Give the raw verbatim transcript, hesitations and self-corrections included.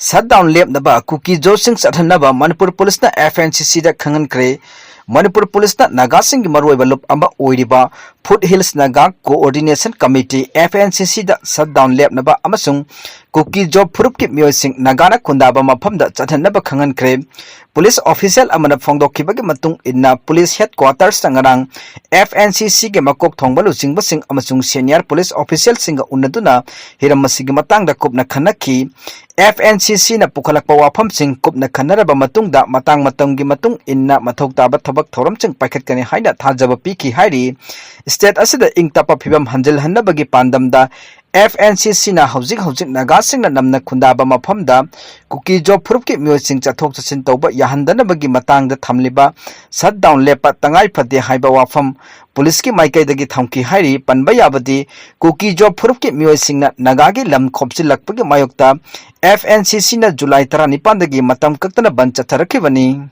Shutdown ꯂꯦꯞꯅꯕ ꯀꯨꯀꯤ ꯖꯣꯁꯤꯡ ꯆꯠꯍꯟꯅꯕ ꯃꯅꯤꯄꯨꯔ ꯄꯨꯂꯤꯁꯅ F N C ꯁꯤꯗ ꯈꯪꯍꯟꯈ꯭ꯔꯦ꯫ ꯃꯅꯤꯄꯨꯔ ꯄꯨꯂꯤꯁꯅ ꯅꯥꯒꯥꯁꯤꯡꯒꯤ ꯃꯔꯨꯑꯣꯏꯕ ꯂꯨꯞ ꯑꯃ ꯑꯣꯏꯔꯤꯕ foothills Naga coordination committee, F N C ꯁꯤꯗ ꯁꯠꯗꯥꯎꯟ ꯂꯦꯞꯅꯕ ꯑꯃꯁꯨꯡ ꯀꯨꯀꯤ ꯖꯣ ꯐꯨꯔꯨꯞꯀꯤ ꯃꯤꯑꯣꯏꯁꯤꯡ ꯅꯥꯒꯥꯅ ꯈꯨꯟꯗꯥꯕ ꯃꯐꯝꯗ ꯆꯠꯍꯟꯅꯕ ꯈꯪꯍꯟꯈ꯭ꯔꯦ꯫ ꯄꯨꯂꯤꯁ ꯑꯣꯐꯤꯁꯤꯌꯦꯜ ꯑꯃꯅ ꯐꯣꯡꯗꯣꯛꯈꯤꯕꯒꯤ ꯃꯇꯨꯡ ꯏꯟꯅ, ꯄꯨꯂꯤꯁ ꯍꯦꯗꯀ꯭ꯋꯥꯇꯔꯁꯇ ꯉꯔꯥꯡ ꯑꯦꯐ ꯑꯦꯟ ꯁꯤ ꯁꯤꯒꯤ ꯃꯀꯣꯛ ꯊꯣꯡꯕ ꯂꯨꯆꯤꯡꯕꯁꯤꯡ ꯑꯃꯁꯨꯡ ꯁꯦꯅꯤꯌꯔ ꯄꯨꯂꯤꯁ ꯑꯣꯐꯤꯁꯤꯌꯦꯜꯁꯤꯡꯒ ꯎꯅꯗꯨꯅ ꯍꯤꯔꯝ ꯑꯁꯤꯒꯤ ꯃꯇꯥꯡꯗ ꯀꯨꯞꯅ ꯈꯟꯅꯈꯤ꯫ ꯑꯦꯐ ꯑꯦꯟ ꯁꯤ ꯁꯤꯅ ꯄꯨꯈꯠꯂꯛꯄ ꯋꯥꯐꯝꯁꯤꯡ ꯀꯨꯞꯅ ꯈꯟꯅꯔꯕ ꯃꯇꯨꯡꯗ, ꯃꯇꯥꯡ ꯃꯇꯝꯒꯤ ꯃꯇꯨꯡ ꯏꯟꯅ ꯃꯊꯧ ꯇꯥꯕ ꯊꯕꯛ ꯊꯧꯔꯝꯁꯤꯡ ꯄꯥꯏꯈꯠꯀꯅꯤ ꯍꯥꯏꯅ ꯊꯥꯖꯕ ꯄꯤꯈꯤ ꯍꯥꯏꯔꯤ꯫ ꯁ꯭ꯇꯦꯠ ꯑꯁꯤꯗ ꯏꯪ ꯇꯞꯄ ꯐꯤꯕꯝ ꯍꯟꯖꯤꯜꯍꯟꯅꯕꯒꯤ ꯄꯥꯟꯗꯝꯗ, ꯑꯦꯐ ꯑꯦꯟ ꯁꯤ ꯁꯤꯅ ꯍꯧꯖꯤꯛ ꯍꯧꯖꯤꯛ ꯅꯥꯒꯥꯁꯤꯡꯅ ꯅꯝꯅ ꯈꯨꯟꯗꯥꯕ ꯃꯐꯝꯗ ꯀꯨꯀꯤ ꯖꯣ ꯐꯨꯔꯨꯞꯀꯤ ꯃꯤꯑꯣꯏꯁꯤꯡ ꯆꯠꯊꯣꯛ ꯆꯠꯁꯤꯟ ꯇꯧꯕ ꯌꯥꯍꯟꯗꯅꯕꯒꯤ ꯃꯇꯥꯡꯗ ꯊꯝꯂꯤꯕ ꯁꯠꯗꯥꯎꯟ ꯂꯦꯞꯄ ꯇꯉꯥꯏ ꯐꯗꯦ ꯍꯥꯏꯕ ꯋꯥꯐꯝ ꯄꯨꯂꯤꯁꯀꯤ ꯃꯥꯏꯀꯩꯗꯒꯤ ꯊꯝꯈꯤ ꯍꯥꯏꯔꯤ꯫ ꯄꯟꯕ ꯌꯥꯕꯗꯤ, ꯀꯨꯀꯤ ꯖꯣ ꯐꯨꯔꯨꯞꯀꯤ ꯃꯤꯑꯣꯏꯁꯤꯡꯅ ꯅꯥꯒꯥꯒꯤ ꯂꯝ ꯈꯣꯞꯆꯤꯜꯂꯛꯄꯒꯤ ꯃꯥꯌꯣꯛꯇ ꯑꯦꯐ ꯑꯦꯟ ꯁꯤ ꯁꯤꯅ ꯖꯨꯂꯥꯏ ꯇꯔꯥꯅꯤꯄꯥꯟꯗꯒꯤ ꯃꯇꯝ ꯀꯛꯇꯅ ꯕꯟ ꯆꯠꯊꯔꯛꯈꯤꯕꯅꯤ꯫